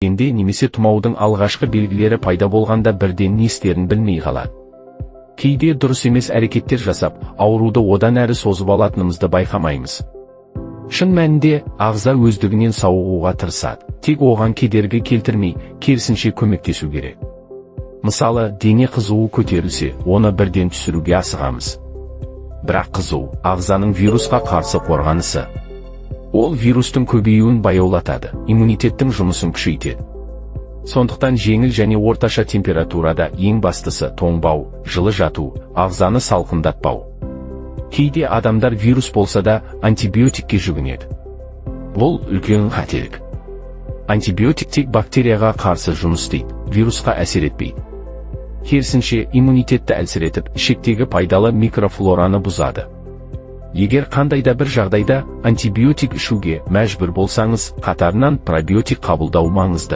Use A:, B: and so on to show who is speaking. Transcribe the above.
A: Немесе тұмаудың алғашқы белгілері пайда болғанда бірден не істерін білмей қалады. Кейде дұрыс емес әрекеттер жасап, ауруды одан әрі созып алатынымызды байқамаймыз. Шын мәнінде, ағза өздігінен сауығуға тырысады. Тек оған кедергі келтірмей, керісінше көмектесу керек. Мысалы, дене қызуы көтерілсе, оны бірден түсіруге асығамыз. Бірақ қызу – ағзаның вирусқа қарсы қорғанысы. Ол вирустың көбеюін баяулатады, иммунитеттің жұмысын күшейтеді. Сондықтан жеңіл және орташа температурада ең бастысы – тоңбау, жылы жату, ағзаны салқындатпау. Кейде адамдар вирус болса да, антибиотикке жүгінеді. Бұл – үлкен қателік. Антибиотик тек бактерияға қарсы жұмыс істейді, вирусқа әсер етпейді. Керісінше, иммунитетті әлсіретіп, ішектегі пайдалы микрофлораны бұзады. Егер қандай да бір жағдайда антибиотик ішуге мәжбүр болсаңыз, қатарынан пробиотик қабылдау маңызды.